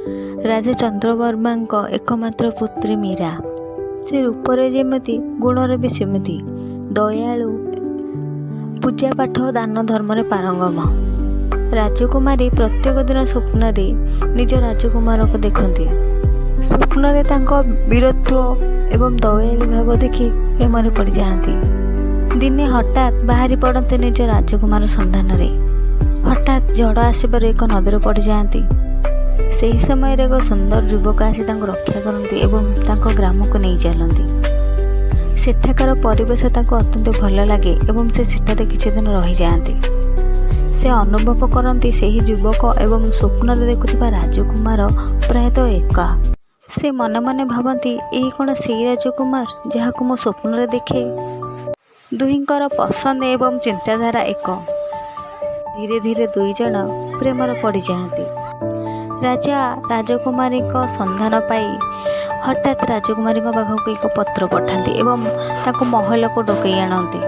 ରାଜା ଚନ୍ଦ୍ରବର୍ମାଙ୍କ ଏକମାତ୍ର ପୁତ୍ରୀ ମୀରା। ସେ ରୂପରେ ଯେମିତି, ଗୁଣରେ ବି ସେମିତି ଦୟାଳୁ, ପୂଜାପାଠ, ଦାନ ଧର୍ମରେ ପାରଙ୍ଗମ। ରାଜକୁମାରୀ ପ୍ରତ୍ୟେକ ଦିନ ସ୍ୱପ୍ନରେ ନିଜ ରାଜକୁମାରକୁ ଦେଖନ୍ତି। ସ୍ୱପ୍ନରେ ତାଙ୍କ ବୀରତ୍ୱ ଏବଂ ଦୟାଳୁ ଭାବ ଦେଖି ପ୍ରେମରେ ପଡ଼ିଯାଆନ୍ତି। ଦିନେ ହଠାତ୍ ବାହାରି ପଡ଼ନ୍ତି ନିଜ ରାଜକୁମାର ସନ୍ଧାନରେ। ହଠାତ୍ ଝଡ଼ ଆସିବାରୁ ଏକ ନଦୀରେ ପଡ଼ିଯାଆନ୍ତି। ସେହି ସମୟରେ ଏକ ସୁନ୍ଦର ଯୁବକ ଆସି ତାଙ୍କୁ ରକ୍ଷା କରନ୍ତି ଏବଂ ତାଙ୍କ ଗ୍ରାମକୁ ନେଇ ଚାଲନ୍ତି। ସେଠାକାର ପରିବେଶ ତାଙ୍କୁ ଅତ୍ୟନ୍ତ ଭଲ ଲାଗେ ଏବଂ ସେ ସେଠାରେ କିଛିଦିନ ରହିଯାଆନ୍ତି। ସେ ଅନୁଭବ କରନ୍ତି, ସେହି ଯୁବକ ଏବଂ ସ୍ୱପ୍ନରେ ଦେଖୁଥିବା ରାଜକୁମାର ପ୍ରାୟତଃ ଏକା। ସେ ମନେ ମନେ ଭାବନ୍ତି, ଏହି କ'ଣ ସେଇ ରାଜକୁମାର, ଯାହାକୁ ମୁଁ ସ୍ୱପ୍ନରେ ଦେଖେ? ଦୁହିଁଙ୍କର ପସନ୍ଦ ଏବଂ ଚିନ୍ତାଧାରା ଏକ। ଧୀରେ ଧୀରେ ଦୁଇଜଣ ପ୍ରେମରେ ପଡ଼ିଯାଆନ୍ତି। ରାଜା ରାଜକୁମାରୀଙ୍କ ସନ୍ଧାନ ପାଇ ହଠାତ୍ ରାଜକୁମାରୀଙ୍କ ପାଖକୁ ଏକ ପତ୍ର ପଠାନ୍ତି ଏବଂ ତାଙ୍କୁ ମହଲକୁ ଡକେଇ ଆଣନ୍ତି।